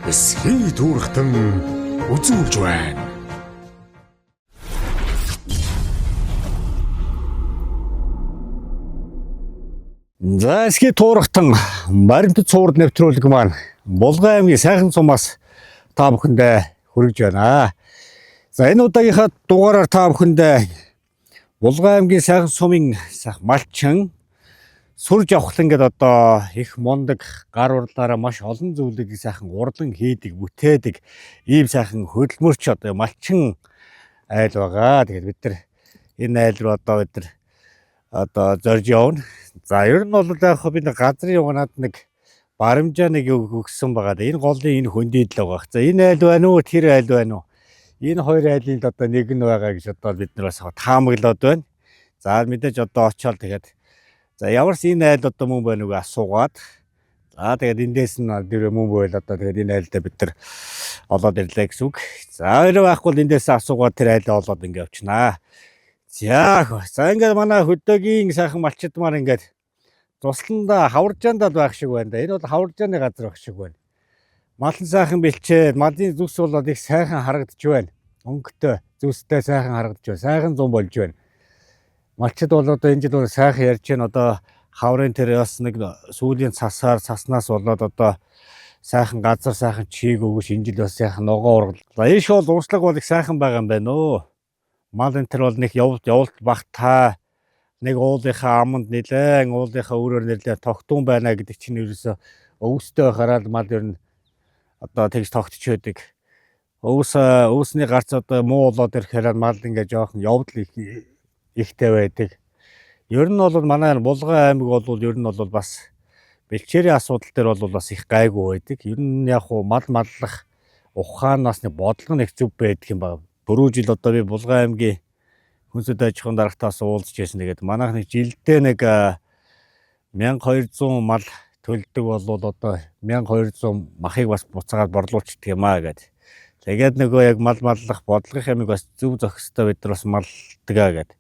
Эсхий түүрхтэн үзүүлж байна. За эсхий туурахтан баримтат цуврал нэвтрүүлэг маань Булган аймгийн сайхан сумаас та бүхэндээ хүргэж байна. За энэ удаагийнхаа дугаараар та бүхэндээ Булган аймгийн сайхан сумын сайхан малчин сүр жавхлан гэдэг одоо их мундаг гар урлаараа маш олон зүйлийг сайхан урлан хийдэг, бүтээдэг ийм сайхан хөдөлмөрч одоо малчин айл байгаа. Тэгээд бид нар энэ айл руу одоо бид нар одоо зорж явна. За ер нь бол яг хөө би нэг газрын юунаад нэг барамжаа нэг өгсөн байгаа. Энэ голын энэ хөндийд л байгаа. За энэ айл байна уу, тэр айл байна уу? Энэ хоёр айлын л одоо нэг нь байгаа гэж одоо бид нар бас таамаглаад байна. За мэдээж одоо очиод тэгээд за ямар ч энэ айл одоо мөн байна уу гэж асуугаад за тэгээд эндээс нь дэрэ мөн байл одоо тэгээд энэ айлдаа бид нар олоод ирлээ гэсэн үг. За өөрөө байхгүй бол эндээс асуугаад тэр айлаа олоод ингэ явчихнаа. За за ингээд манай хөдөөгийн сайхан малчид маань ингээд тусландаа хаваржаандаа л байх шиг байна да. Энэ бол хаваржааны газар байх шиг байна. Малын сайхан бэлчээд малын зүс болоод их сайхан харагдаж байна. Өнгөтэй зүстэй сайхан харагдаж байна. Сайхан зам болж байна. Малчид бол одоо энэ жил бол сайхан ярьж байна. Одоо хаврын тэр бас нэг сүүлийн цасаар цаснаас болоод одоо сайхан газар сайхан чиг өгөш энэ жил бас сайхан ногоо ургал. За энэ шоол уршлаг бол их сайхан байгаа юм байна өө. Мал энэ төр бол нэг явуулт явуулт багтаа нэг уулынхаа аманд нилээн уулынхаа өөрөөр нэлээ тогтун байна гэдэг чинь ерөөсө өвстэй байхаараа л мал ер нь одоо тэгж тогтч байдаг. Өвс өвсний гарц одоо муу болоод ирэхээр мал ингээ жоохон явдал их ихтэй байдаг. Ер нь бол манай Булган аймаг бол ер нь бол бас бэлчээрийн асуудал дээр бол бас их гайгүй байдаг. Ер нь яг хуу мал маллах ухаанаас нэг бодлого нэг зөв байдаг юм байна. Түрүү жил одоо би Булган аймгийн хүнсэд аж ахуйн дарагтаас уулзч байсан. Тэгээд манайх нэг жилдээ нэг 1200 мал төлдөг болвол одоо 1200 махыг бас буцаагаад борлуулчихдаг юм аа гэд. Тэгээд нөгөө яг мал маллах бодлогын ямиг бас зөв зохистой бид нар бас малдгаа гэд.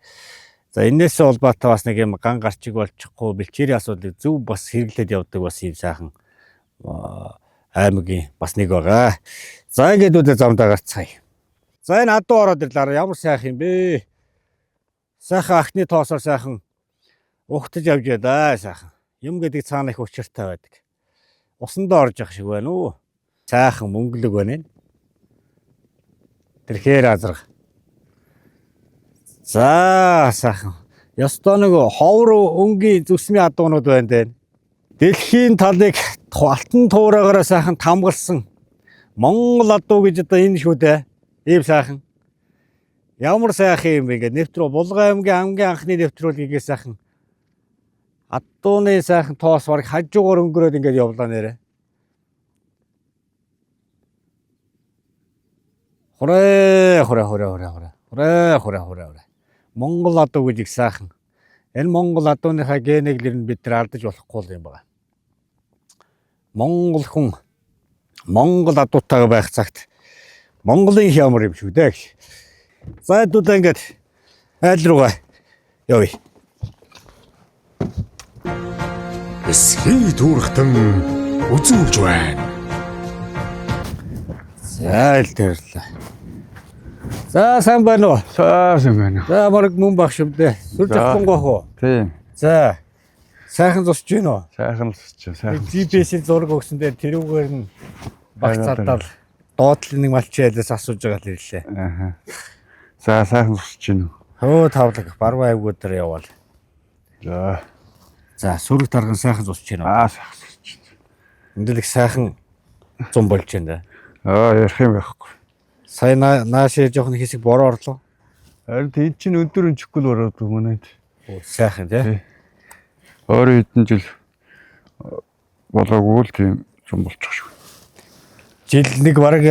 За энээсээ улбаатай бас нэг юм ган гарчиг болчихгүй бэлчээрийн асуудлыг зөв бас хэрэглээд явдаг бас юм сайхан аймгийн бас нэг байгаа. За ингээд үдэ замдаа гарцгаая. За энэ адуу ороод ирлээ. Ямар сайхан юм бэ? Сайхан ахны тоосоор сайхан ухтаж явж ядаа сайхан. Юм гэдэг цаана их учиртай байдаг. Усандаа орж явах шиг байна уу? Сайхан мөнгөлөг байна энэ. Тэрхээр азарга. За сайхан. Ёстой нэг ховор өнгийн зүсмийн адуунууд байна дээ. Дэлхийн талыг алтан туураагаараа сайхан тамгалсан Монгол адуу гэж одоо энэ шүү дээ. Ийм сайхан. Ямар сайхан юм бэ ингээд нэвтрүү Булган аймгийн хамгийн анхны нэвтрүүлгийг сайхан адууны сайхан тоос бараг хажуугаар өнгөрөөд ингээд явлаа нэрэ. Хурээ хурээ хурээ хурээ хурээ. Хурээ хурээ хурээ хурээ. Монгол адуу гэж их сайхан. Энэ Монгол адууныхаа генийг л ер нь бид нар алдаж болохгүй юм байна. Монгол хүн Монгол адуутайгаа байх цагт Монголын хямар юм шүү дээ гэж. За хэдүүлээ ингээд айл руугаа явъя. Эсхий түүрхтэн үзүүлж байна. За айл тэрлээ. За сайн байна уу? Сайн байна. За марг мөн баг шүү дээ. Сүр За. жавхлангоох уу? Тийм. За сайхан зусч гин үү? Сайхан л чи сайхан. GPS-ийн зураг өгсөн дээр тэрүүгээр нь багц цадаад доотлын нэг малчин айлаас асууж байгаа л ирлээ. Аа. За сайхан зусч гин үү. Хөө тавлаг баруун аймгууд дээр яваал. За. За сүрэг тарган сайхан зусч гин үү? Аа сайхан зусч гин. Энд л их сайхан зам болж байна да. Аа ярих юм байхгүй. Сая наашаа жоохон хэсэг бороо орлоо. Харин тийм чинь өндөр өнчихгүй л ороод манайд. Сайхан тий. Тий. Өөрөө хэдэн жил болоогүй л тийм юм болчих шүү. Жил нэг бараг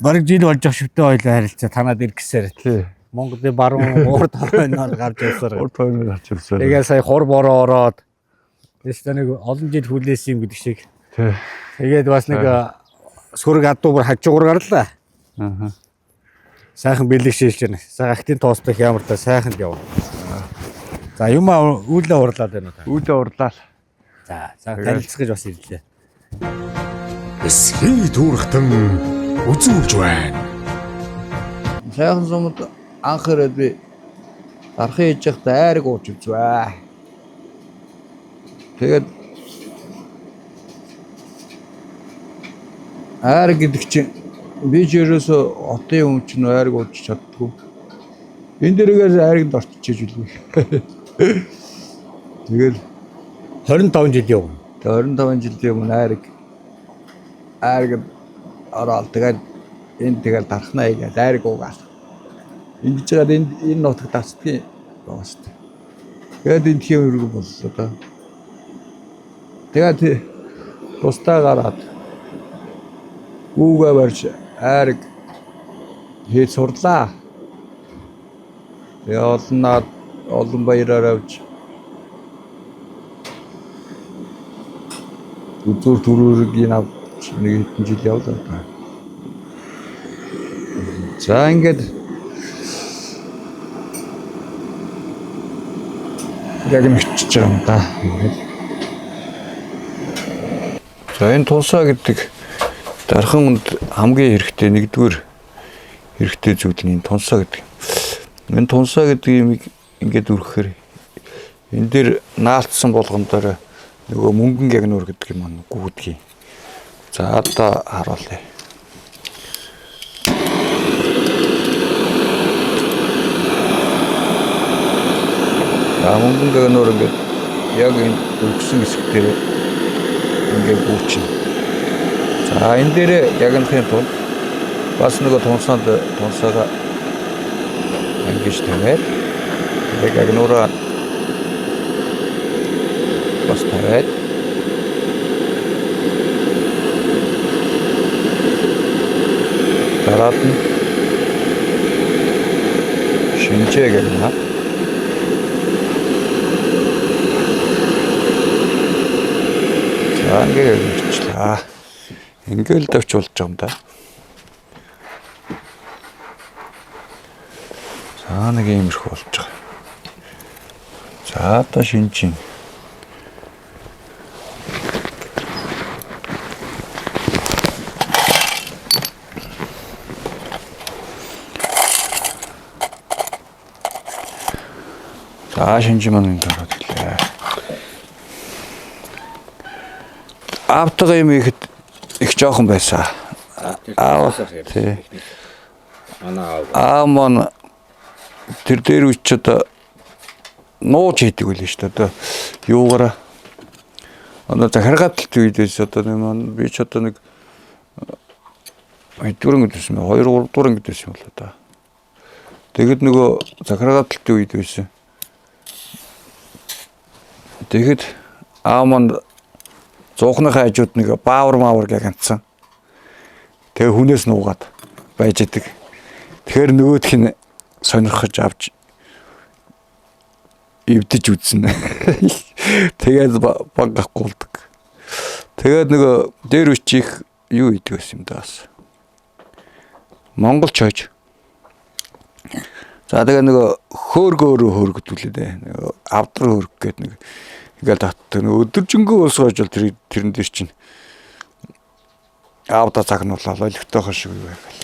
бараг жил болж явах шивтэй хоёлаа харилцаа танад иргэсээр. Тий. Монголын баруун урд хойноор гарч явсаар. Урд хойноор гарч ирсэн. Тэгээ сая хур бороо ороод тэгээс нэг олон жил хүлээсэн юм гэдэг шиг. Тий. Тэгээд бас нэг сүрэг адуу бүр хажуугаар гарлаа. Аа. Сайхан бэлэг шилж байна. Сайхан актын тоостой ямар та сайхан л явна. За юм аа үүлээ урлаад байна уу та? Үүдээ урлаа. За за танилцах гэж бас ирлээ. Эсхий түүрхтэн үзүүлж байна. Сайхан сумд анх ирээд би дархан хийж байхдаа айраг ууж үзвэ. Тэгээд айраг гэдэг чинь би ч ерөөсөө хотын хүн чинь айраг ууж чаддгүй. Энэ дээрээс айрагт орчиж үлгүй. Тэгэл 25 жилийн өмнө. 25 жилийн өмнө айраг ороод тэгээд энэ тэгэл дархнаа хийгээд айраг уугаал. Ингэж жагаад энэ нутаг дасдгийн байгаа шүү дээ. Тэгээд энэ тийм өргөн боллоо доо. Тэгээд тусдаа гараад гүүгээ барьж айраг хийж сурлаа. Тэгээ олон наад олон баяраар авч үзүүр төрүүргийг авч нэг хэдэн жил явлаа даа. За ингээд яг нэгчж байгаа юм да. Ингээд. За энэ тунсаа гэдэг дархан үнд хамгийн хэрэгтэй нэгдүгээр хэрэгтэй зүйл нь энэ тунсаа гэдэг. Энэ тунсаа гэдэг юмыг ингээд өргөхөр энэ дээр наалтсан болгон дээр нөгөө мөнгөн гягнуур гэдэг юм аа гүйдгийг. За одоо харуулъя. За мөнгөн гягнуур ингээд яг энэ өргөсөн хэсэг дээр ингээд гүйчин. За энэ дээр ягнахын тулд бас нөгөө тунсаанд тунсаага ингэж тавиад тэгээд агнуураа бас тавиад дараад нь шинжээ гэнэ. За ингээд өгчлээ. Ингээл давч болж байгаа юм да. За нэг иймэрхүү болж байгаа. За одоо шинжин. За шинжин маань энд ороод ирлээ. Аавтайгаа юм ихэд их жоохон байсан. Аав тий. Манай аав. Аа маань тэр дээр үуч одоо нууж хийдэг үлээ шүү дээ. Одоо юугаараа одоо захиргааталт үедээс одоо нэг маань би ч одоо нэг хэдвэр ангид байсан бэ? 2 3 дугаар ангид байсан юм болоо да. Тэгэд нөгөө захиргааталтын үед байсан. Тэгэд аа маань зуухныхаа хажууд нэг баавар маавар гэх ганцсан. Тэгээ хүнээс нуугаад байж идэг. Тэгэхээр нөгөөх нь сонирхож авч эвдэж үзнэ. Тэгээд баг гахгуулдаг. Тэгээд нөгөө дээр үчих юу идэг байсан юм да бас. Монгол чойж. За тэгээ нөгөө хөөргөөрөө хөөргдүүлээ дээ. Нөгөө авдар хөөрг гэдэг нэг ингээл татдаг. Нөгөө өдөржингөө уусгаж бол тэр тэрэн дээр чинь аавда загнуулаа олигтойхон шиг юу байгаал.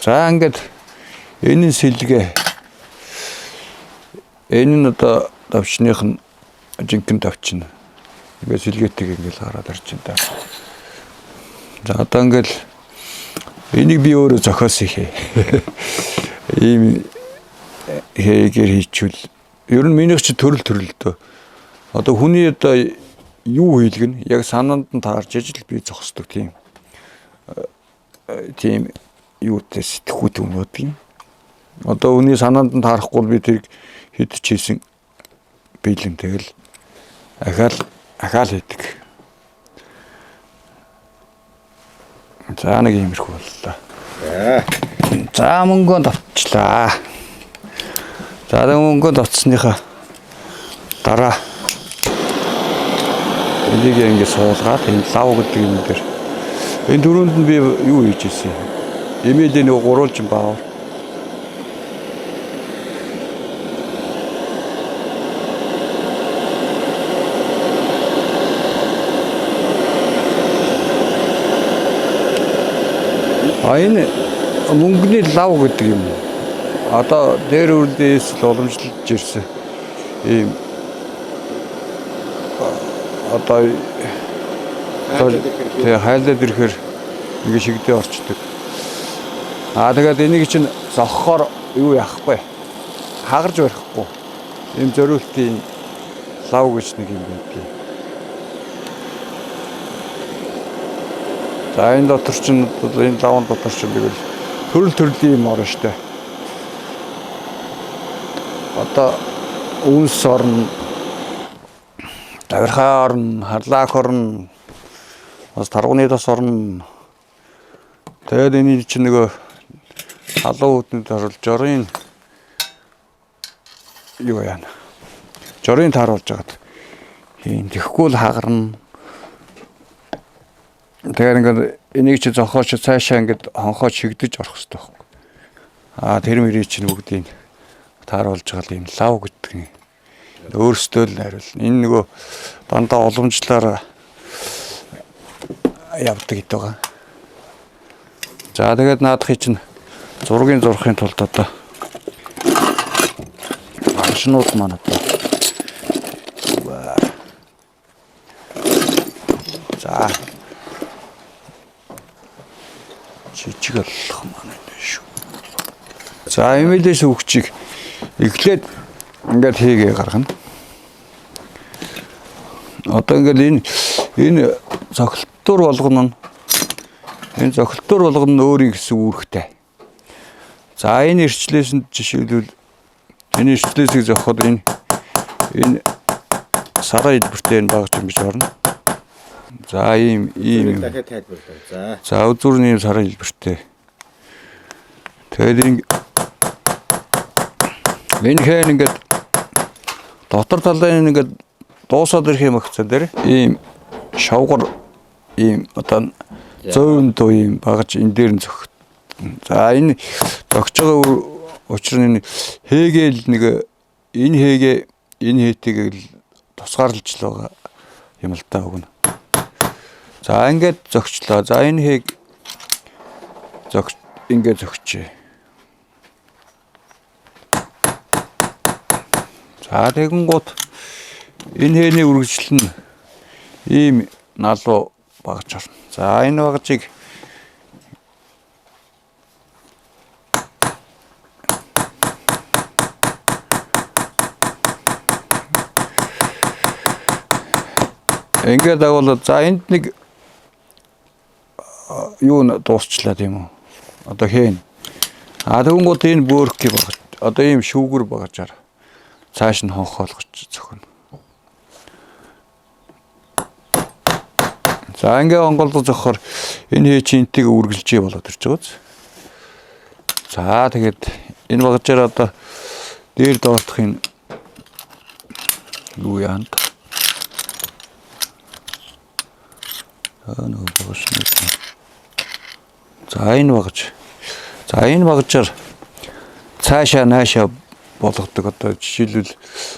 За ингээд энэ нь сэлгээ. Энэ нь одоо давчных нь жинхэнэ давчин. Ингээд сэлгээтэйг ингээд гараад ирж байна да. За одоо ингээд энийг би өөрөө зохиосон хээ. Ийм хийгээр хийчихвэл ер нь минийх чи төрөл төрөлдөө. Одоо хүний одоо юу хийлгэн яг санаанд нь таарч ижил би зогсдог тийм тийм юутай сэтгхүүт юмнууд юм. Одоо хүний санаанд нь таарахгүй бол би тэрийг хэд ч хийсэн биелэн тэгэл ахаал ахаал хийдэг. За нэг иймэрхүү боллоо. За мөнгөө давчлаа. За тэг мөнгөө давцсныхаа дараа энийг ингэ суулгаад энэ лав гэдэг юм дээр энэ дөрөнд нь би юу хийж ирсэн юм? Эмээлийн нэг гурвалжин баавар. А энэ мөнгөний лав гэдэг юм. Одоо дээр үрлээс л уламжлалж ирсэн. Ийм одоо тэгээ хайлаад ирэхээр ингэ шигдээ орчдөг. Аа тэгээд энийг чинь зохихоор юу яахгүй. Хагарж барихгүй. Ийм зориултын лав гэж нэг юм байдгийг. За энэ дотор чинь бол энэ лавн дотор чинь тэгэл төрөл төрлийн юм орно штэ. Одоо үнс орно, давирхаа орно, харлаах орно, бас таргууны тос орно. Тэгээд энэ чинь нөгөө халуун үдэнд оруулж жорын юу яана. Жорын тааруулж хагаад хийн тэгэхгүй л хагарна. Тэгэхээр ингээд энийг чи зохиоч цаашаа ингээд хонхоо шигдэж орох хэрэгтэй байхгүй. Аа тэр мөрий чинь бүгдийг тааруулж байгаа юм лав гэдэг нь өөрсдөө л найруулна. Энэ нөгөө дандаа уламжлалаар явдаг гэдэг байгаа. За тэгээд наадахыг чинь зургийн зурхын тулд одоо машинууд маань одоо за жижиг аллах маань энэ шүү. За эмээлээс өгчийг эхлээд ингээд хийгээ гаргана. Одоо ингээд энэ цогцолтур болгоно нь энэ цогцолтур болгоно нь өөрийн гэсэн үүрэгтэй. За энэ ирчлээс нь жишээлбэл энэ ирчлээсийг зохиход энэ сараа хэлбэртэй энэ багж ингэж орно. За ийм ийм юм. Дахиад тайлбарлаа. За. За үзүүр нь ийм сараа хэлбэртэй. Тэгээд энэ хэн ингээд дотор талын ингээд дуусаад ирэх юм агцсан дээр ийм шавгар ийм одоо зөөвөн дуу ийм багаж энэ дээр нь зөх. За энэ зогч байгаа учир нь энэ хээгээл нэг энэ хээгээ энэ хээтэйг л тусгаарлаж л байгаа юм л та өгнө. За ингээд зөгчлөө. За энэ хээг зөгч ингээд зөгчээ. За тэгэнгүүт энэ хээний үргэлжлэл нь ийм налуу багж орно. За энэ багжийг ингээд дагуулаад за энд нэг юу н дуусчлаа тийм үү? Одоо хэн? А тэгэнгүүт энэ бөөрхий багж одоо ийм шүүгэр багжаар цааш нь хонхоолгож зөхнө. За ингээ онголдож зөхөхөр энэ хээ чинтийг үргэлжээ болоод ирж байгаа биз. За тэгээд энэ багжаар одоо дээр доортох энэ юу яанд? Аа нөгөө багш нэг. За энэ багж. За энэ багжаар цаашаа наашаа болгодог. Одоо жишээлбэл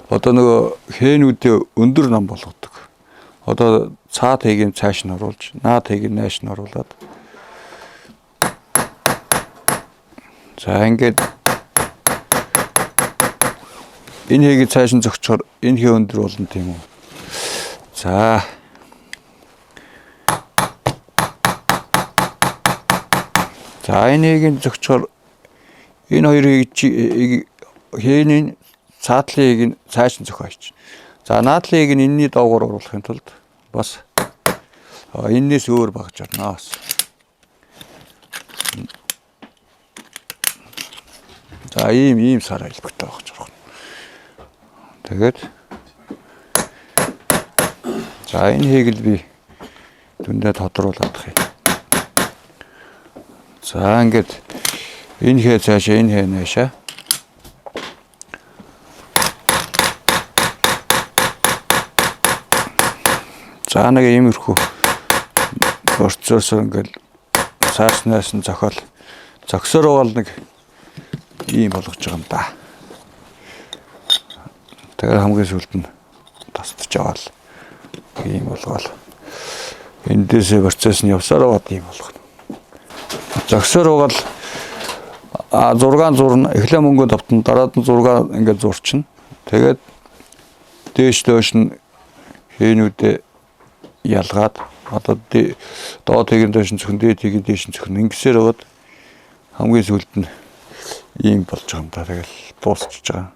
одоо нөгөө хээнүүдээ өндөр нам болгодог. Одоо цаад хэгийг цааш нь оруулж, наад хэгийг нааш нь оруулаад. За ингээд энэ хэгийг цааш нь зөгчхөр энэ хээ өндөр болно тийм үү. За За энэ хэгийг зөгчхөр энэ хоёрыг хээний цаатлын хийг нь цааш нь зөхиоч. За наадлын хийг нь энэний доогоор оруулахын тулд бас эннээс өөр багж орно бас. За ийм сар хэлбэртэй багж орох. Тэгээд за энэ хийг л би дүндээ тодруулах юм. За ингээд энэ хээ цаашаа энэ хээ наашаа. За нэг иймэрхүү процесс ингээл цааснаас нь зохиол зөксөр бол нэг ийм болгож байгаа юм да. Тэгээд хамгийн сүүлд нь тасдаж аваал ийм болгоол. Эндээсээ процесс нь явсаар байгаад ийм болгоно. Зөксөр угаал а 6 зурна, эхлээ мөнгө давтна, дараад нь 6 ингээд зурчна. Тэгээд дээш доош нь хээнүүдээ ялгаад одоо доод тийг нь доош нь цөхөн, дээд тийг нь дээш нь цөхөн ингэсээр байгаад хамгийн сүүлд нь ийм болж байгаа юм да. Тэгэл дуусчихж байгаа.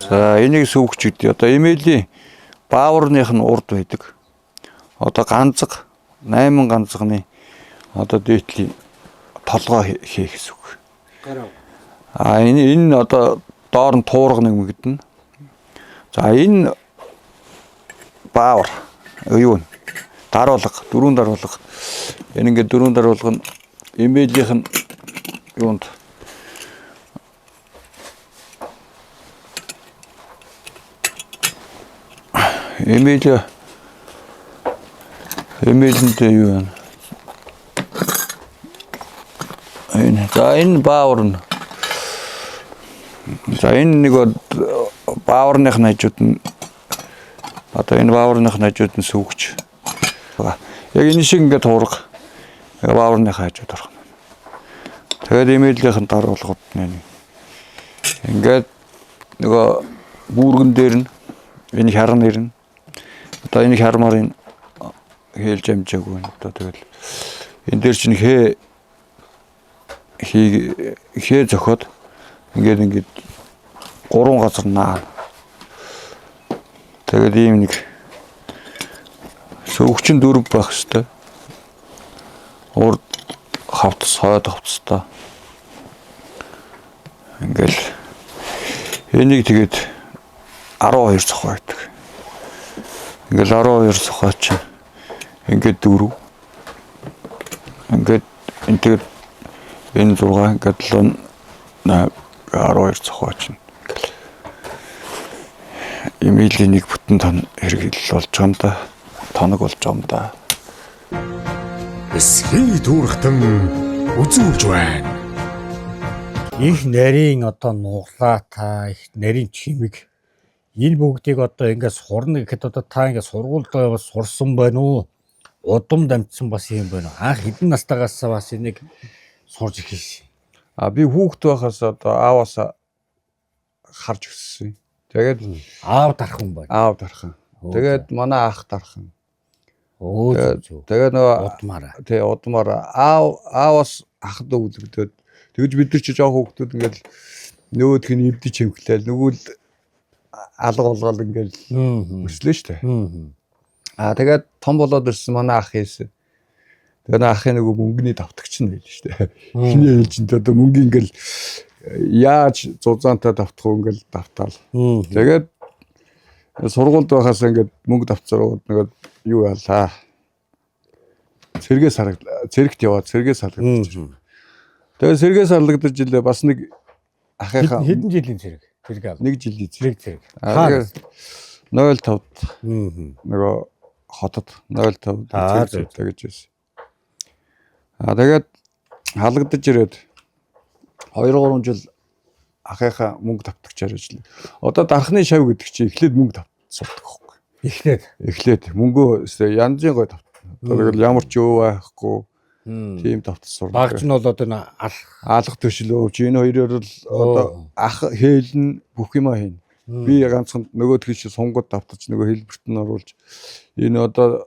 За энийг сүүгч гэдэг. Одоо эмээлийн бааварных нь урд байдаг. Одоо ганцг 8 ганцгны одоо дээдлийн толгой хийх гэсэн үг. А энэ одоо доор нь туурга нэмэгдэнэ. За энэ баавар юу вэ? Даруулга, дөрвөн даруулга. Энэ ингээд дөрвөн даруулга нь эмээлийнх нь юунд эмээл эмээлэнд юу вэ? Энэ за энэ баавар нь за энэ нэг бааварных нь хажууд нь одоо энэ бааварных нь хажууд нь сүүгч. Яг энэ шиг ингээд туурга бааварных хажууд орох. Тэгээд эмээлийнх нь даруулгууд нь ингээд нөгөө бүүргэн дээр нь энэ хяран нэр нь одоо энэ хярмаар энэ хэлж амжаагүй байна. Одоо тэгэл энэ дээр чинь хээ хээ зөхөд ингээд ингээд гурван газар наа. Тэгээд ийм нэг сөвгчин дөрв байх хэвээр. Урд хавтас, хойд хавтастай. Ингээл энийг тэгээд 12 цохоо байдаг. Ингээл 12 цохоо чинь ингээд дөрөв. Ингээд энэ тэгээд энэ 6 ингээд 7 8 12 цохоо чинь эмээлийн нэг бүтэн тон хэрэглэл болж байгаа юм да. Тоног болж байгаа юм да. Эсхий түүрхтэн үзүүлж байна. Их нарийн одоо нуглаатай, их нарийн чимэг энэ бүгдийг одоо ингээд сурна гэхэд одоо та ингээд сургуульд бас сурсан байна уу? Удам дамжсан бас юм байна уу? Анх хэдэн настайгаас бас энийг сурж эхэлсэн. А би хүүхэд байхаас одоо ааваас харж өссөн. Тэгээд Аав дархан байна. аав дархан. Тэгээд манай ах дархан. Өө зүг зүг. Тэгээд нөгөө Удмаараа. тий удмаар аав ааваас ахад өвлөгдөөд тэгж бид нар чи жоох хүүхдүүд ингээл нөөдх нь эвдэж хэмхлээл нөгөө л алга болгоол ингээл өслөө штэ. Аа тэгээд том болоод ирсэн манай ах хийсэн. Тэгээд ахын нөгөө мөнгөний давтагч нь байл штэ. Эхний ээлжинд одоо мөнгө ингээл яаж зузаантай давтах уу ингээл давтаал. Тэгээд сургуульд байхаас ингээд мөнгө давтсарууд нөгөө юу яалаа. Цэргээс харагд цэрэгт яваад цэргээс салгагдчих. Тэгээд сэргээс салгагдаж илээ бас нэг ахынхаа Хэдэн жилийн цэрэг? Цэрэг аа. нэг жилийн цэрэг. Цэрэг цэрэг. Аа, тэгээд 05-д нөгөө хотод 05 Аа, цэрэг зүйтэй гэж байсан. Аа тэгээд халагдаж ирээд 2 3 жил ахынхаа мөнгө давтагчаар ажиллаа. Одоо дархны шав гэдэг чинь эхлээд мөнгө давтсан байхгүй. Эхлээд. Эхлээд мөнгөө янзын гой давтна. Одоо тэгэл ямар ч өө байхгүй тийм давтас сурдаг. Багж нь бол одоо энэ алх Алах төшлөө чи энэ хоёроор л одоо ах хээлэн бүх юма хийн. Би ганцхан нөгөөх чи сунгад давтаж нөгөө хэлбэрт нь оруулж энэ одоо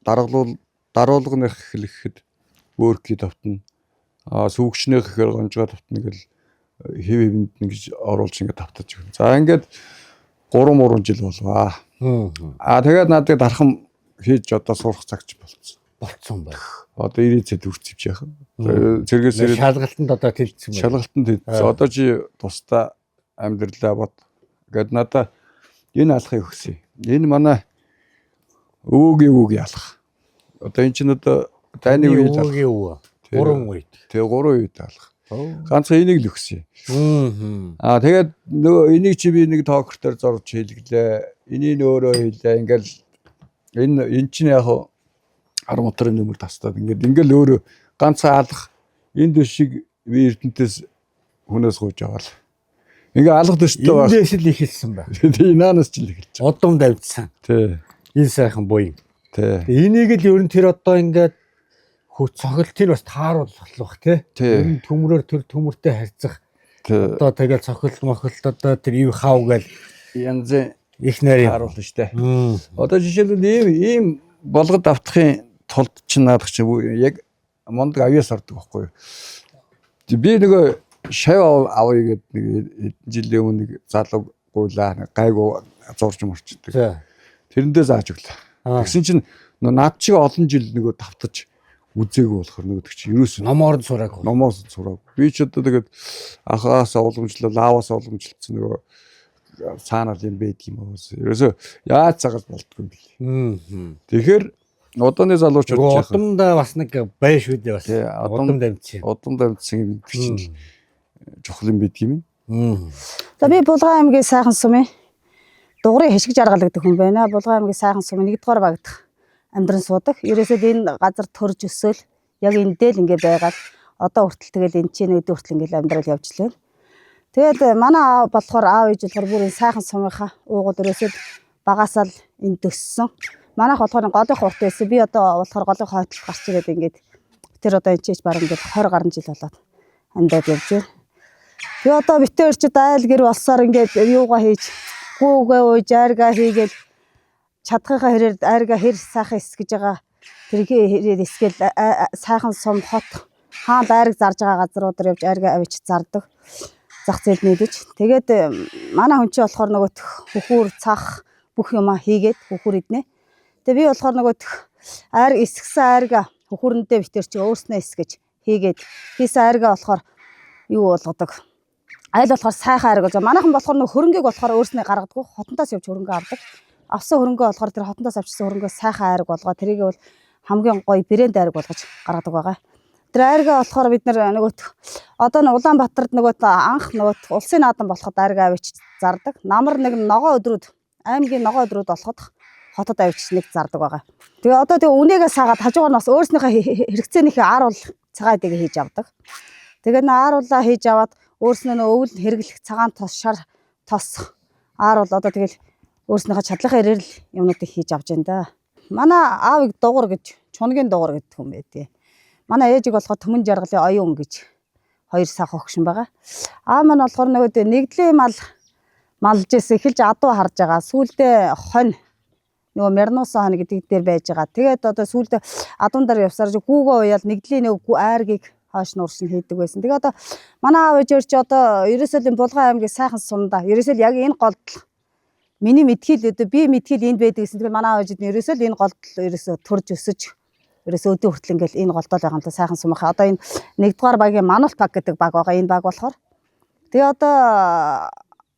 даргалуул даруулганых эхлэхэд бөөрки давтна. А сүүгчнийх ихээр гонжгаа давтна гэл хэв хэвэнд нь гэж оруулж ингээд давтаж өгнө. За ингээд 3 3 жил болваа. А тэгээд надад дархан хийж одоо сурах цагч болцсон. Болцсон байна. Одоо 90 цэд үрцвч яах. Цэргээс ирээд Шалгалтанд одоо тэлцсэн байна. шалгалтанд тэлцсэн. Одоо чи тусдаа амьдралаа бод. Гэт надаа энэ алхахыг өгсөн. Энэ манай өвөөгийн өвөөгийн алх. Одоо энэ чинь одоо дайны үед алх. Өвөөгийн өвөө. Гурван үед. Тэгээ гурван үед алх. Ганцхан энийг л өгсөн. Аа тэгээд нөгөө энийг чи би нэг тоокер дээр зурж хийлгэлээ. Энийг өөрөө хийлээ. Ингээл энэ эн чинь яг армотрын нөмөр тастаад ингээд ингээл өөрөө ганцхан алах энэ дөшиг би Эрдэнтээс хүнээс гуйж аваал. Ингээ алах төштэй баг. Эндээс л эхэлсэн байна. Тий наанаас ч л эхэлж. Удам давжсан. Тий. Энэ сайхан буян. Тий. Энийг л ер нь тэр одоо ингээд Хөө цохилтыг бас тааруулах бах тий. Тий. Ер нь төмрөөр төр төмөртэй харьцах. Тий. Одоо тэгэл цохилт мохилт одоо тэр ив хав гэл Янзын их нарийн. тааруулна штэ. Мм. Одоо жишээлбэл ийм ийм болгод автахын тулд чинь наадах чи яг мундаг авьяас ордог байхгүй юу? Би нөгөө шав авъя гэдэг нэг хэдэн жилийн өмнө нэг залуу гуйлаа нэг гайгүй зурж мөрчдөг. За. Тэрэндээ зааж өглөө. Аа. Тэгсэн чинь нөө над чиг олон жил нөгөө тавтаж үзээгүй болохоор нөгөөдөг чи ерөөсөө Номоор нь сураагүй. номоос сураагүй. Би ч одоо тэгээд ахаас уламжлал, ааваас уламжлалцсан нөгөө цаанаар юм байдаг юм аа. Ерөөсөө яаж цагаас болдгоо юм бэл. Мм. Тэгэхээр одооны залуучууд Нөгөө жаахан удамдаа бас нэг бай шүү дээ бас. Тий, Удам дамжсан. Удам дамжсан юм гэдэг чинь чухал юм байдаг юм. Мм. За би Булган аймгийн сайхан сумын дугрын хишиг жаргал гэдэг хүн байна. Булган аймгийн сайхан сумын 1-р багт амьдран суудаг. Ерөөсөө энэ газар төрж өсөөл яг эндээ л ингээ байгаад одоо хүртэл тэгэл энэ чинь өдөө хүртэл ингээл амьдрал явж лээ. Тэгээд манай аав болохоор аав ээж болохоор бүр энэ сайхан сумынхаа уугуул ерөөсөө багасаа л энд өссөн. Манайх болохоор голын хурт байсан. Би одоо болохоор голын хойтол гарч ирээд ингээд тэр одоо энэ чийч бараг ингээд 20 гаруй жил болоод амьдраад явж байна. Би одоо битээр чи айл гэр болсоор ингээд юугаа хийж гүүгээ ууж айргаа хийгээл чадхынхаа хэрээр айргаа хэр сайхан эсгэж байгаа тэрхээ хэрээр эсгээл сайхан сум хот хаан айраг зарж байгаа газруудаар явж айргаа авчиж зардаг зах зээл нийлэж тэгээд манай хүн чи болохоор нөгөөх хөхүүр цах бүх юма хийгээд хөхүүр иднэ. Тэгээ би болохоор нөгөөх айр эсгсэн айргаа хөхүүрэндээ битэр чи өөрснөө эсгэж хийгээд хийсэн айргаа болохоор юу болгодог айл болохоор сайхан айраг болж байгаа. Манайхан болохоор нөх хөрөнгийг болохоор өөрснөө гаргадаг. Хотонтоос явж хөрөнгө авдаг. Авсан хөрөнгөө болохоор тэр хотонтоос авчирсан хөрөнгөө сайхан айраг болгоо. Тэрийг бол хамгийн гоё брэнд айраг болгож гаргадаг байгаа. Тэр айргаа болохоор бид нар нөгөөт одоо н Улаанбаатарт нөгөөт анх нөгөөт улсын наадам болоход айргаа авчиж зардаг. Намар нэг ногоо өдрүүд аймгийн ногоо өдрүүд болоход хотод авчиж нэг зардаг байгаа. Тэгээ одоо тэгээ үнээгээ саагаад хажуугаар нь бас өөрснийхөө хэрэгцээнийхээ ар бол цагаан эдэгээ хийж авдаг. Тэгээ нэ ааруулаа хийж аваад өөрснөө нөө өвөл хэрэглэх цагаан тос шар тос аар бол одоо тэгэл өөрснийхөө чадлынхаа хэрээр л юмнуудыг хийж авч байна да. Манай аавыг дугур гэж чунагийн дугур гэдэг хүн байдیں۔ Манай ээжийг болохоор түмэн жаргалын оюун гэж хоёр сах огшин байгаа. Аав маань болохоор нөгөө нэгдлийн мал малж исэн эхэлж адуу харж байгаа. Сүүлдээ хонь нөгөө Мярнуусан хон гэдэг дээр байж байгаа. Тэгээд одоо сүүлдээ адуун дээр явсаар чи гүүгөө уяал нэгдлийн нэг айргийг хойш нуурш нь хийдэг байсан. Тэгээ одоо манай аав ээж өөр чи одоо ерөөсөө л энэ Булган аймгийн сайхан сумдаа ерөөсөө л яг энэ голдол миний мэдхийл өдөө би мэдхийл энд байдаг гэсэн. Тэгэхээр манай аав ээжид нь ерөөсөө л энэ голдол ерөөсөө төрж өсөж ерөөсөө өдөө хүртэл ингээл энэ голдол байгаа юм л да сайхан сумынхаа. Одоо энэ нэгдүгээр багийн Манулт баг гэдэг баг байгаа. Энэ баг болохоор тэгээ одоо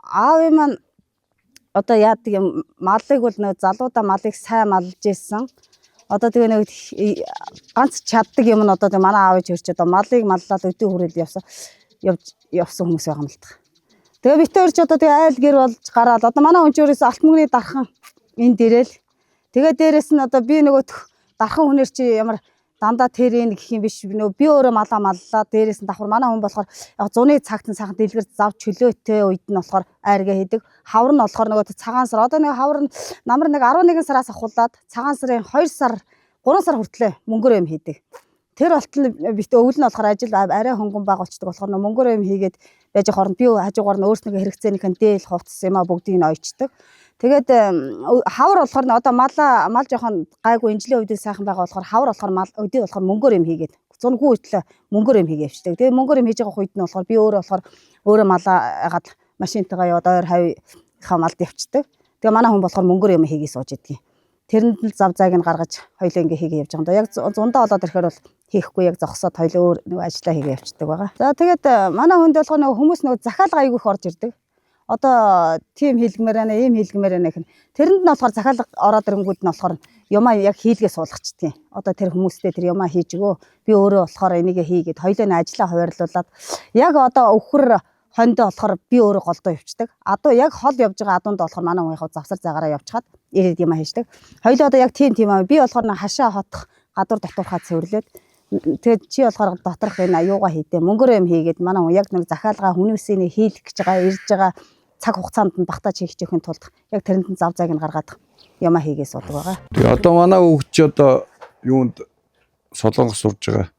аавын маань одоо яадаг юм малыг бол нөө залуудаа малыг сайн малж исэн. Одоо тэгээ нэг ганц чаддаг юм нь одоо тэгээ манай аав ээж хөрч одоо малыг маллаад өдөө хүрэл явсан явж явсан хүмүүс байгаа юм л та. Тэгээ битээ хөрч одоо тэгээ айл гэр болж гараад одоо манай хүн ч өөрөөсөө алт мөнгөний дархан энд ирээл тэгээ дээрэс нь одоо би нөгөө дархан хүнээр чи ямар дандаа тэр энэ гэх юм биш нөө би өөрөө малаа маллаа дээрэс нь давхар манай хүн болохоор яг зуны цагт нь сайхан дэлгэр зав чөлөөтэй үед нь болохоор айргаа хийдэг. Хавар нь болохоор нөгөө цагаан сар одоо нэг хавар нь намар нэг 11 сараас ахуулаад цагаан сарын 2 сар 3 сар хүртлээ мөнгөөр юм хийдэг. Тэр болтол бит өвөл нь болохоор ажил арай хөнгөн баг болчдөг болохоор нөө мөнгөөр юм хийгээд байж хооронд би хажуугаар нь өөрснийхөө хэрэгцээнийхэн дээл хувцас юм а бүгдийг нь ойчдөг. Тэгээд хавар болохоор нь одоо малаа мал жоохон гайгүй энэ жилийн үед сайхан байгаа болохоор хавар болохоор мал өдөө болохоор мөнгөөр юм хийгээд зунгүй үтлээ мөнгөөр юм хийгээ явчихдаг. Тэгээд мөнгөөр юм хийж байгаа үед нь болохоор би өөрөө болохоор өөрөө малаа хагаад машинтайгаа яваад ойр хавийнхаа малд явчихдаг. Тэгээ манай хүн болохоор мөнгөөр юм хийгээ сууж идэгин. Тэрэнд л зав зайг нь гаргаж хоёлоо ингээ хийгээ явж байгаа юм да. Яг зундаа болоод ирэхээр бол хийхгүй яг зогсоод хоёлоо өөр нэг ажиллаа хийгээ явчихдаг байгаа. За тэгээд манай хүнд болохоор нөгөө хүмүүс нөгөө захиалга айгүй их орж ирдэг. Одоо тийм хийлгмээр байна, ийм хийлгмээр байна гэх нь. Тэрэнд нь болохоор захиалга ороод ирэнгүүд нь болохоор юмаа яг хийлгээ суулгачдгийн. Одоо тэр хүмүүстэй тэр юмаа хийж өгөө. Би өөрөө болохоор энийг хийгээд хоёлоо нь ажиллаа хуваарлуулад яг одоо өвхөр хондоо болохоор би өөрөө голдоо явцдаг. Адуу яг хол явж байгаа адуунд болохоор манай хүн яг завсар загаараа явчихад ирээд юм хийждэг. Хоёлоо одоо яг тийм тийм аа. Би болохоор нэг хашаа хотох гадуур дотуурхаа цэвэрлээд тэгээд чи болохоор доторх энэ аюугаа хийдэ. Мөнгөөр юм хийгээд манай хүн яг нэг захиалгаа хүмүүсийн хийлэх гэж байгаа ирж байгаа цаг хугацаанд нь багтааж хийх гэхийн тулд яг тэрэнд нь зав зайг нь гаргаад юмаа хийгээ суудаг байгаа. Тэгээ одоо манай хүүхд чи одоо юунд Солонгос сурж байгаа.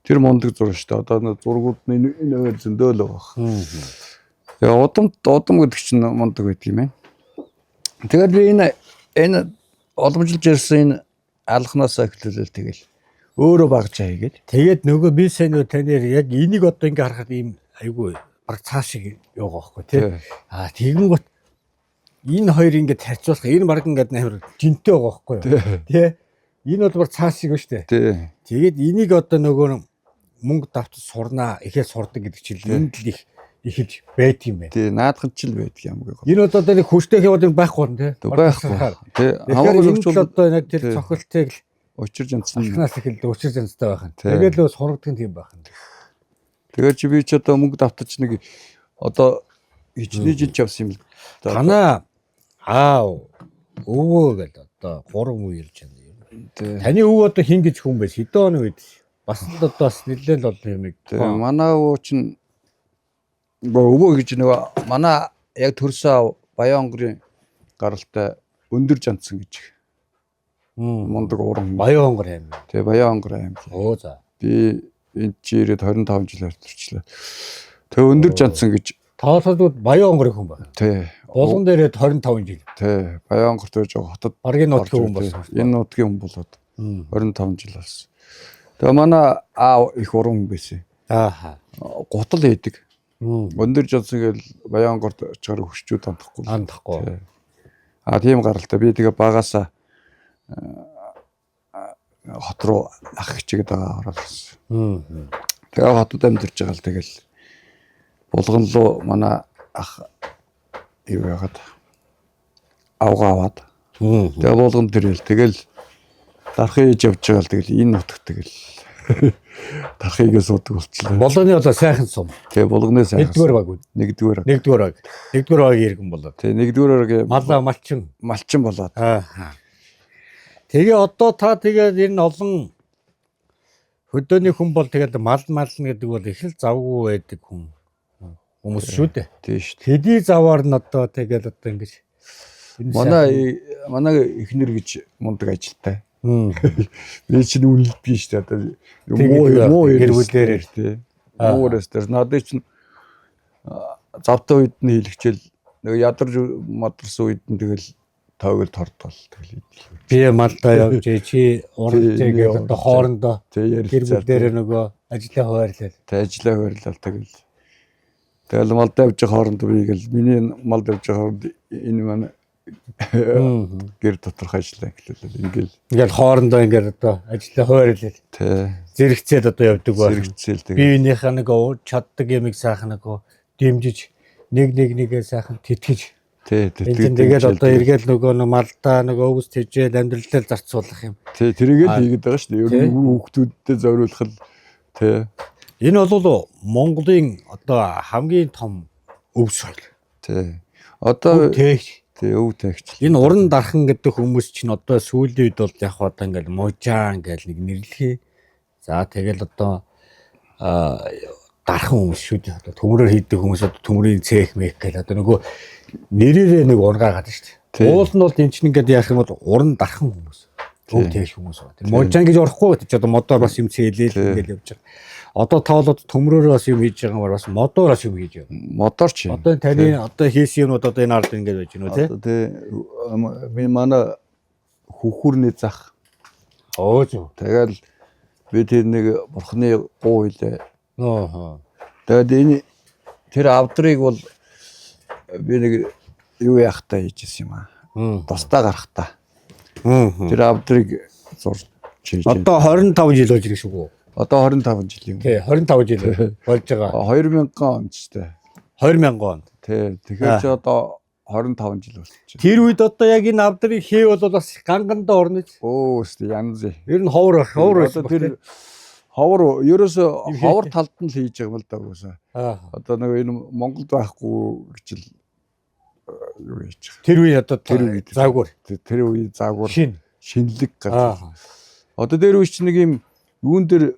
Тэр мундаг зураг шүү дээ. Одоо нэг зургууд нь энэ өөр зөндөөл байгаа. Тэгээ удам гэдэг чинь мундаг байдаг юм байна. Тэгээд би энэ уламжилж ирсэн энэ алхнаасаа эхлүүлэл тэгэл өөрөө багж хийгээд. Тэгээд нөгөө би сайн нөгөө танаар яг энийг одоо ингээ харахад ийм айгүй баг цааш шиг яваа байхгүй тий. Аа тэгэн гот энэ хоёр ингээд харьцуулах энэ баг ингээд амар жинтэй байгаа байхгүй юу тий. Энэ бол баг цааш шиг ба штэ. Тий. Тэгээд энийг одоо нөгөө мөнгө давтаж сурнаа ихээр сурдаг гэдэг чинь энд л их эхэлж байт юм байна. Тий, наадхан ч л байдаг юм гээ. Энэ бол одоо нэг хүчтэй яваад юм байхгүй юм тий. Байхгүй. Тий, Тэгэхээр хамаагүй энэ л зөрчил одоо яг тэр Тий. цохилтыг л учир жанцсан. алхнаас эхэлдэг учир занцтай байх нь. Тий. Тэгээд л сургадаг нь тийм байх нь. Тэгээд чи би ч одоо мөнгө давтаж нэг одоо хичнээн жил ч явсан юм л да. Танаа аав өвөө гэдэг одоо гурван үе ярьж байна юм. Тий. Таны өвөө одоо хин гэж хүн байсан? Хэдэн оны үед? Бас л одоо бас нэлээд л олон юм. Тий, манай өвөө чинь өвөө гэж нөгөө манай яг төрсөн аав Баян онгорын гаралтай өндөр жанцсан гэж мундаг уран. Баян онгор юм. Тий, Баян онгор аймаг. Оо за. Би энд чи ирээд 25 жил төрчлээ. Тэгээ өндөр жанцсан гэж Тоолоход Баян онгорын хүн байна. тий. Булган дээрээ 25 жил. Тий, Баян онгорт байж байгаа хотод Баргийн нутгийн хүн орж болсон. ирсэн. Энэ нутгийн хүн болоод 25 жил болсон. Тэгээ манай аав их уран хүн байсан. Ааха. Гутал хийдэг. Өндөр жанцсан гэл Баян онгорт очихоор хөшчүүд андахгүй. Андахгүй. Тий. А тийм гаралтай. Би тэгээ багасаа хот руу ах хичээгээд байгаа ороод ирсэн. Тэгээ хотод амьдарч байгаа л тэгэл булган руу манай ах юу яагаад авгаа аваад тэгээ булган дэрэл тэгэл дархын хийж явж байгаа л тэгэл энэ нутагт тэгэл дархыгээ суудаг болчихлоо. Болооны одоо сайхан сум. Тэгээ булганы сайхан. Нэгдүгээр баг үү? Нэгдүгээр. Нэгдүгээр баг. Нэгдүгээр багийн иргэн болоод. Тэгээ нэгдүгээр баг Малаа малчин. малчин болоод. Аа. Тэгээ одоо та тэгээд энэ олон хөдөөний хүн бол тэгээд мал мална гэдэг бол их л завгүй байдаг хүн хүмүүс шүү дээ. Тийм шүү. Тэдний заваар нь одоо тэгээд одоо ингэж энэ Манай эхнэр гэж мундаг ажилтай. сайхан- Би чинь үнэлдэг шүү дээ. Одоо Тэг муу гэдэг муу гэр бүлээрээ. тий. Муу өрөөс надад чинь завтай үед нь хийлгчээл нэг ядарч мадарсан үед нь тэгэл тоогл тордгол тэгэл идэл. Би малдаа явж чи уралж Тий, гээд одоо хоорондоо Тий гэр ярилцаа. бүлээрээ нөгөө ажлаа хуваарлаа. Тий ажиллаа хуваарлаа тэгэл. Тэгэл малдаа явж байгаа хооронд би гэл миний малд явж байгаа хооронд энэ маань гэр доторх ажиллаа гэлээ ингээл Ингээл хоорондоо ингээл одоо ажлаа хуваарлаа. тий Зэрэгцээд одоо явдаг байх. зэрэгцээл тэгэл. Биеийнхээ нэг чаддаг юмыг сайхан нэг дэмжиж нэг нэг нэгээ сайхан тэтгэж. Тий Энэ чинь тэгэл одоо эргээл нөгөө нэг малдаа нөгөө өвс тэжээл амьдралаа зарцуулах юм. Тий тэрийг л хийгээд байгаа шүү дээ. Ер Тий. нь хүүхдүүдтэй зориулах л тий Энэ бол Монголын одоо хамгийн том өв соёл. тий. Одоо Өв тээгч. тий өв тагч. Энэ уран дархан гэдэг хүмүүс чинь одоо сүүлийн үед бол яг одоо ингээл мужаан гэл нэг нэрлэхий. За тэгэл одоо дархан хүмүүс шүү дээ. Одоо төмрөөр хийдэг хүмүүс одоо төмрийн цех мэх гэл одоо нөгөө нэрээрээ нэг ургаагаад шүү дээ. Тий. Уул нь бол энэ чинь ингээд яах юм бол уран дархан хүмүүс. Өв тээх хүмүүс байна. Тэр мужаан гэж орохгүй ч одоо модоор бас юм цээлээл ингээл явж байгаа. Одоо тоолоод төмрөөрөө бас юм хийж байгаа юм бас модоор бас юм хийж байгаа. Модоор чи. Одоо энэ таны одоо хийсэн юмнууд одоо энэ ард ингээд байж гинүү тий. Одоо тий би манай хөхүүрний зах. Өө зөв. Тэгэл би тэр нэг бурхны гуу хилээ. Нөө. Тэгээд энэ тэр авдрыг бол би нэг юу яахтаа хийжсэн юм аа. Тусдаа гарахтаа. Тэр авдрыг зурж хийж. Одоо 25 жил болж ирэх шүү гүү. Одоо 25 жил юм. Тий, 25 жил болж байгаа. 2000 он ч тий. 2000 онд. Тий. Тэгэхээр чи одоо 25 жил болчих. Тэр үед одоо яг энэ авдрыг хий бол бас гангандаа орно. Өө өстө янз. Ер нь ховор байх, ховор Одоо байсан. тэр ховор ерөөсө ховор талд нь л хийж байгаа юм л да угаасаа. Аа. Одоо нэг энэ Монголд байхгүй гэж л юу хийж байгаа. Тэр үе одоо Тэр үед загвар. Тэр үе загвар Шин. шинэлэг гарч. Аа. Одоо дээр үе чи нэг юм юун дээр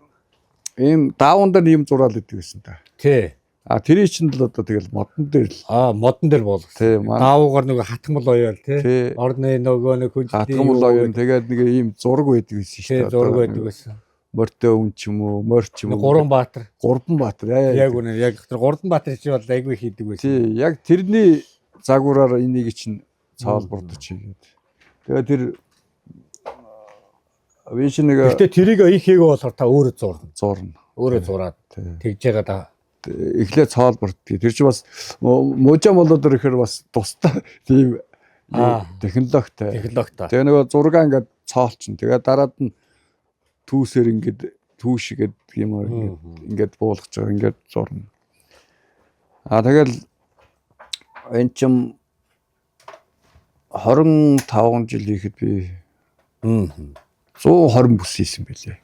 ийм даавн дээр ийм зураал идэг гэсэн та. Тий. А тэрий чинь л одоо тэгэл модон дээр л Аа, модон дээр болгосон. тий манай Даавуугаар нөгөө хатгамал оёол тий. тий Орны нөгөө нэг хүнжлийн хатгамал оюун тэгээд нэг ийм зураг байдаг гэсэн шүү тий дээ. зураг Одоо байдаг байсан. морьтой үн ч юм уу, морь ч юм уу. Гурван баатар. Гурван баатар. Яа, Яг үнэ яг тэр гурван баатар чи бол айгүй хийдэг байсан. Тий, яг тэрний загвараар энийг чинь цаалбардаж хийгээд. Тэгээ тэр би чи нэг Гэхдээ тэрийг их хийгээ болохоор та өөрөө зурна. зурна. Өөрөө зураад тэгж байгаа да. Эхлээ цаалбарддаг. Тэр чи бас мужаа молоод ирэхээр бас тустай тийм технологитой. Технологитой. Тэгээ нөгөө зургаа ингээд цоолчин. Тэгээ дараад нь түүсээр ингээд түүш гэдэг юм аа ингээд ингээд буулгаж байгаа ингээд зурна. А тэгэл энэ чим 25 жил ихэд би 120 бүс хийсэн байлээ.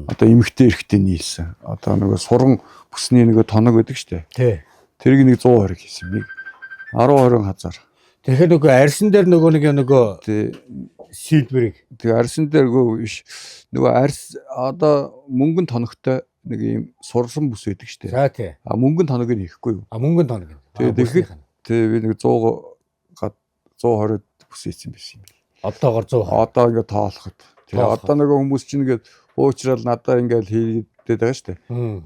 Одоо эмэгтэй эрэгтэй нийлсэн. Одоо нөгөө сурган бүсний нөгөө тоног гэдэг штэ. Тий. Тэрийг нэг 120 хийсэн. Нэг 10 20 хазаар. Тэгэхээр нөгөө арьсан дээр нөгөө нэг нөгөө Тий. сэлбэрийг Тэгээ арьсан дээр гоо биш. Нөгөө арьс одоо мөнгөн тоногтой нэг ийм сурсан бүс байдаг штэ. за тий. А мөнгөн тоног нь хийхгүй юу? А мөнгөн тоног. Тэгээ тэгэхэд тий би нэг 100 гад 120 бүс хийсэн байсан юм бэл. Одоогор 120. Одоо ингээд тоолоход. Тэгээ Тоолоход. одоо нөгөө хүмүүс чинь ингээд уучрал надаа ингээд хийгээд байгаа штэ.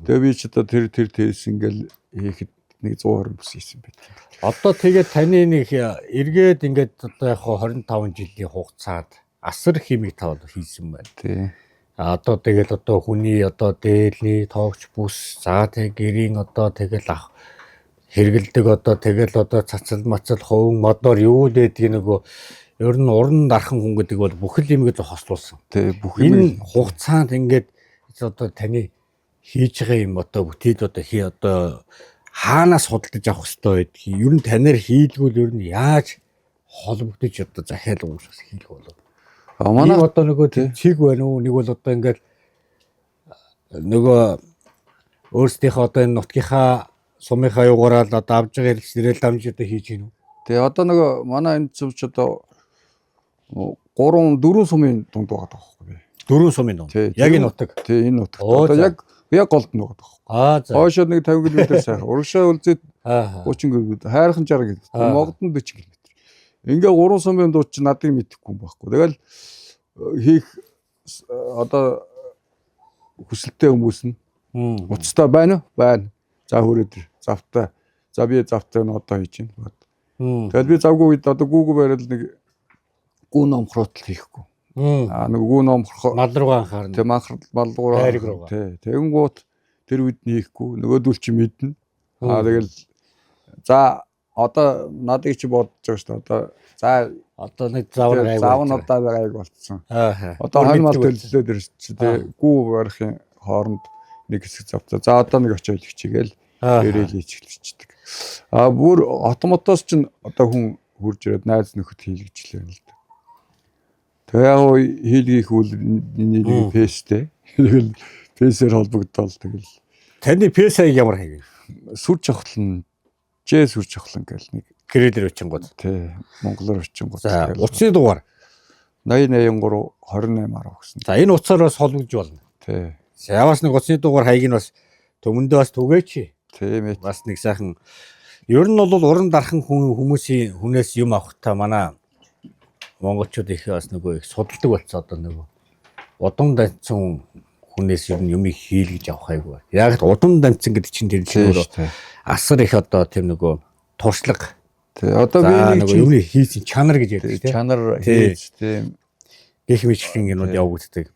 Тэгээ би ч одоо тэр тэр тэрс ингээд хийхэд нэг 120 бүс хийсэн байт. Одоо тэгээд таны нэг эргээд ингээд одоо яг хоо 25 жилийн хугацаанд асар химиг тавал хийсэн байна. Тий. А одоо тэгэл одоо хүний одоо дээлний тоогч бүс за тэг гэрийн одоо тэгэл ах хэрэгэлдэг одоо тэгэл одоо цацал мацал хувин модоор юу л байдгийг нөгөө ер нь уран дархан хүн гэдэг бол бүхэл юмыг зохицуулсан. Тий бүх юм Энэ хугацаанд ингээд одоо таны хийж байгаа юм одоо бүтээл одоо хий одоо хаанаас худалдаж авах хэрэгтэй байдгийг ер нь танаар хийлгүүл ер нь яаж холбогдож одоо захиал уушгас хийх болов. А Манай манай одоо нөгөө цэг байна уу? Нэг бол одоо ингээд нөгөө өөрсдийнхөө одоо энэ нутгийнхаа сумынхаа югаараа л одоо авж байгаа хэрэгслэрэл дамж одоо хийж гинүү. тий одоо нөгөө манай энэ зүвч одоо 3 4 сумын дунд байгаа байхгүй би. Дөрвөн сумын дунд. Тий, Яг энэ нутаг. Тий энэ нутагт. Оо, Одоо за. яг яг голд нь байгаа байхгүй. Аа за. Хойшоо нэг 50 км сайхан. Урагшаа үлзээд Аа. 30 км, хайрхан 60 км, Аа. Могдон 40 км. Ингээ 3 сумын дунд чи надыг мэдэхгүй юм байхгүй. Тэгэл хийх одоо хүсэлтэй хүмүүс нь уцтай байна уу? Байна. За хүрээд ир. Завтай. За би завтай нь одоо хийж байна. Тэгэл би завгүй үед одоо гүүгүү бариад нэг гүү номхроотл хийхгүй. Аа нэг гүү номхрох Мал руугаа анхаарна. Тэг манхар малгуур Хайрыг руугаа. Тий. Тэгэнгүүт тэр үед нь хийхгүй нөгөөдөл чи мэднэ. Аа тэгэл за одоо надыг чи бодож байгаа шүү дээ. Одоо за Одоо нэг завар гайгүй. зав нь одоо гайг болцсон. Аа. Одоо хонь мал төлөлөөд ирсэн тий. Гүү барихын хооронд нэг хэсэг завцаа. За одоо нэг очиод хичээгээл ирээл хийчихлэчдэг. А бүр автоматоос чинь одоо хүн хурж ирээд найз нөхөд хийлгэжлээ юм л да. Тэгээ яг гоо хийлгийх үл нэг фэстэй. Тэгэл фэсээр холбогдоол тэгэл Таны пэс хаяг ямар хаяг вэ? сүр жавхлан Ж сүр жавхлан гэл нэг Гэрэлэр очингууд. тий монголоор очингууд За утасны дугаар. 80 83 28 10 гэсэн. За энэ утсаар бас холбогдож болно. Тий. За бас нэг утасны дугаар хаяг нь бас төмөндөө бас түгээч. Тийм ээ. Бас нэг сайхан ер нь бол уран дархан хүн хүмүүсийн хүнээс юм авах та манай монголчууд их бас нөгөө их судалдаг болсон одоо нөгөө удам данцсан хүнээс ер нь юмыг хийлгэж авах айгүй. Яг л удам данцсан гэдэг чинь тэр чинь Тийм өөрөө шүү дээ. асар их одоо тийм нөгөө туршлага. Тий. Одоо би За нэг нөгөө чинь юмны хийсэн чанар гэж ярьдаг тийм. чанар Тий. хийж тийм Гэх мэтлэн юмуд явагддаг.